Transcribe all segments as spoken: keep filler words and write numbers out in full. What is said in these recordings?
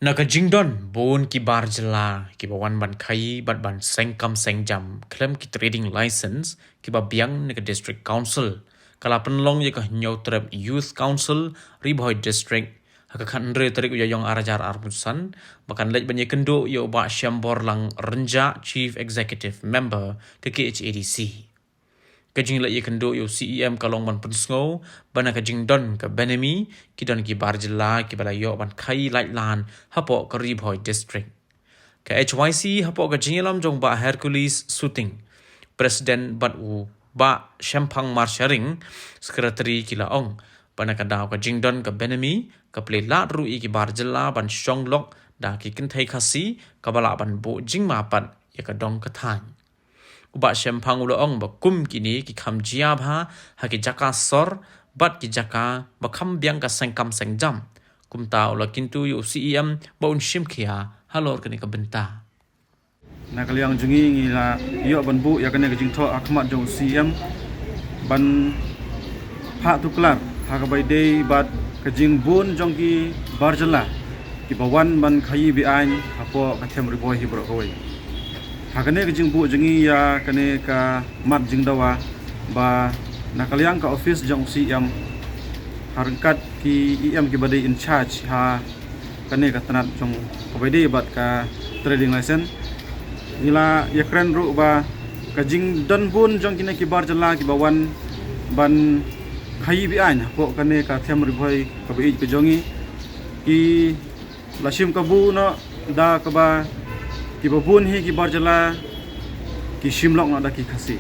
Na ka jingdon bun ki bar jylla kiba wan ban khaïi bad ban seng kam seng jam khlem ki trading license kiba biang na ka District Council, ka la pynlong ïa ka Hynñiewtrep Youth Council, Ri Bhoi District, ha ka khathynriew tarik u Ïaïong arhajar arphew san, ba kan leit ban ïakynduh ïa u Bah Shemborlang Rynjah, Chief Executive Member ka K H A D C. Ka jingleit ïakynduh ïa u C E M ka long ban pynsngew ba na ka jingdon ka Benami, ki don ki bar jylla kiba la ïoh ban khaïi lait lan hapoh ka Ri Bhoi District. Ka H Y C hapoh ka jingïalam jong Bah Hercules Suting, President, bad u Bah Shemphang Marsharing, Secretary, ki la ong ba na ka daw ka jingdon ka Benami ka plie lad ruh ïa ki bar jylla ban shong lok da ki kynthei Khasi, kaba lah ban buh jingma pat ïa ka dong ka thaiñ. U Bah Shemphang u la ong ba kum kine ki kham jia bha ha ki jaka sor bad ki jaka ba kham biang ka seng kam seng jam, kumta u la kyntu ïa u C E M ba un shim khia halor kane ka bynta. Na ka liang jong ngi, ngi la ïoh ban buh ïa kane ka jingthoh ha khmat jong u C E M ban phah tuklar ha kaba ïadei bad ka jingbun jong ki bar jylla kiba wan ban khaïi be-aiñ hapoh ka them Ri Bhoi hi baroh kawei. Ha kane ka jingbuh jong ngi ïa kane ka mat jingdawa, ba na ka liang ka office jong u C E M, ha ryngkat ki E M kiba dei in charge ha kane ka tnat jong kaba ïadei bad ka trading license, ngi la ïakren ruh ba ka jingdon bun jong kine ki bar jylla kiba wan ban khaïi be-aiñ hapoh kane ka them Ri Bhoi kaba ïeit ka jong ngi, ki la shim kabu noh da kaba kiba bun hi ki bar jylla ki shim lok noh da ki Khasi.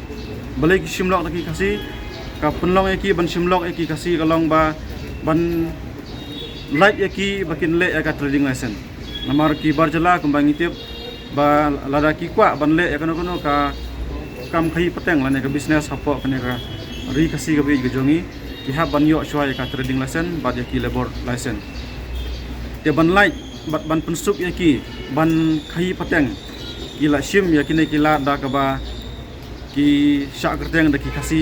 Balei ki shim lok da ki Khasi? Ka pynlong ïa ki ban shim lok ïa ki Khasi ka long ba ban lait ïa ki ba kin leh ïa ka trading license. Namar ki bar jylla kumba ngi tip ba lada ki kwah ban leh ïa kano kano ka kam khaïi pateng lane ka business hapoh kane ka Ri Khasi kaba ïeit ka jong ngi, ki hap ban ïoh shuwa ïa ka trading license bad ïa ki labour license. Te ban lait bad ban pynsuk ïa ki ban khaïi pateng, ki la shim ïa kine ki lad da kaba ki shah kyrteng da ki Khasi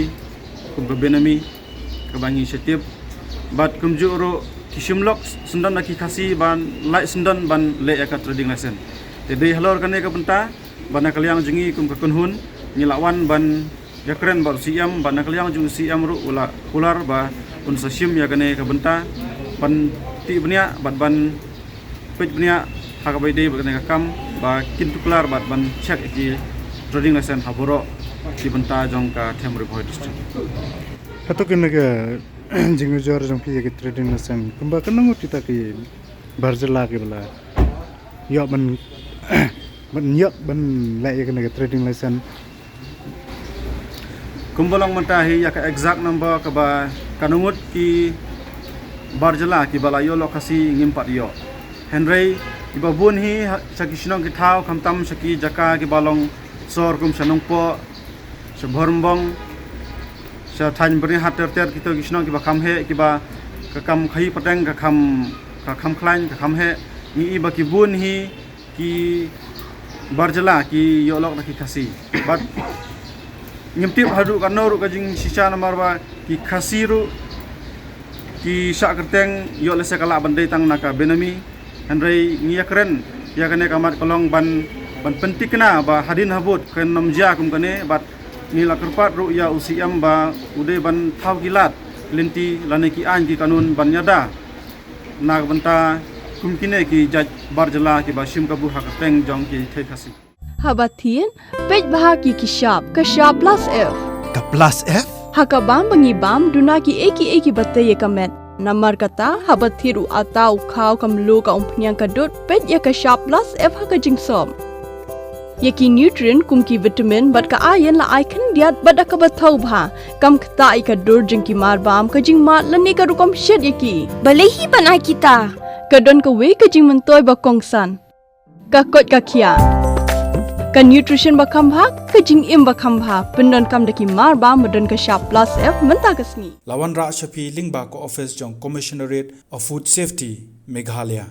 kum ka Benami kaba ngi sha tip. Bad kumjuh ruh ki shim lok syndon da ki Khasi ban lait syndon ban leh ïa ka trading license. Te dei halor kane ka bynta ba na ka liang jong ngi kum ka kynhun ngi la wan ban ïakren bad u C E M, ba na ka liang jong u C E M ruh u la kular ba un sa shim ïa kane ka bynta ban tih bniah bad ban peit bniah ha kaba ïadei bad kane ka kam ba kin tuklar bad ban check ïa ki trading license ha baroh ki bynta jong ka them Ri Bhoi District. Hato kane ka jingujor jong phi ïa ki trading license kumba kano ngut kita ki bar jylla kiba la ïoh ban ban ïoh ban leh ïa kane ka trading license? Kumba long mynta hi ïa ka exact number kaba kano ngut ki bar jylla kiba la ïoh lok Khasi ngim pat ïoh. Hynrei kiba bun hi ha, sha ki shnong ki thaw khamtam sha ki jaka kiba long sor kum sha Nongpoh, sha Bhoirymbong, sha thaiñ Byrnihat ter ter, kito ki shnong kiba kham heh, kiba ka kam khaïi pateng ka kham, ka kham khlaiñ, ka kham heh. Ngi i ba ki bun hi ki bar jylla ki ïoh lok da ki Khasi. Bad ngim tip haduh kano ruh ka jingshisha namar ba ki Khasi ruh ki shah kyrteng ïoh lehse ka lah ban dei tang na ka Benami. Hynrei ngi ïakren ïa kane ka mat ka long ban, ban pyntikna ba hadien habud kan ym jia kum kane, bad ngi la kyrpad ruh ïa u C M ba u dei ban thaw ki lad, ki lynti lane ki aiñ ki kanun ban ïada na ka bynta kum kine ki jait bar jylla kiba shim kabu ha ka kyrteng jong ki thei Khasi. Haba thied, peit bha ki ki shap, ka shap plus F. Ka plus F? Ha ka bam ba ngi bam, duna kiei kiei kiba tei ïa ka met. Namar kata, haba thied u atta, u khaw, ka mluh, ka umphniang, ka dud, peit ïa ka shap plus F ha ka jingsop. Ïa ki nutrient kum ki vitamin bad ka iron la ai khyndiat bad da kaba thaw bha. Kam ktah ïa ka dur jong ki mar bam, ka jingmad lane ka rukom shet ïa ki. Balei hi ban ai kita? Ka don kawei ka jingmyntoi ba kongsan. Ka koit ka khiah. Ka nutrition ba kham bha, ka jingim ba kham bha. Pyndonkam da ki mar bam ba don ka shap plus F mynta ka sngi. La wanrah sha phi lyngba ka office jong Commissionerate of Food Safety, Meghalaya.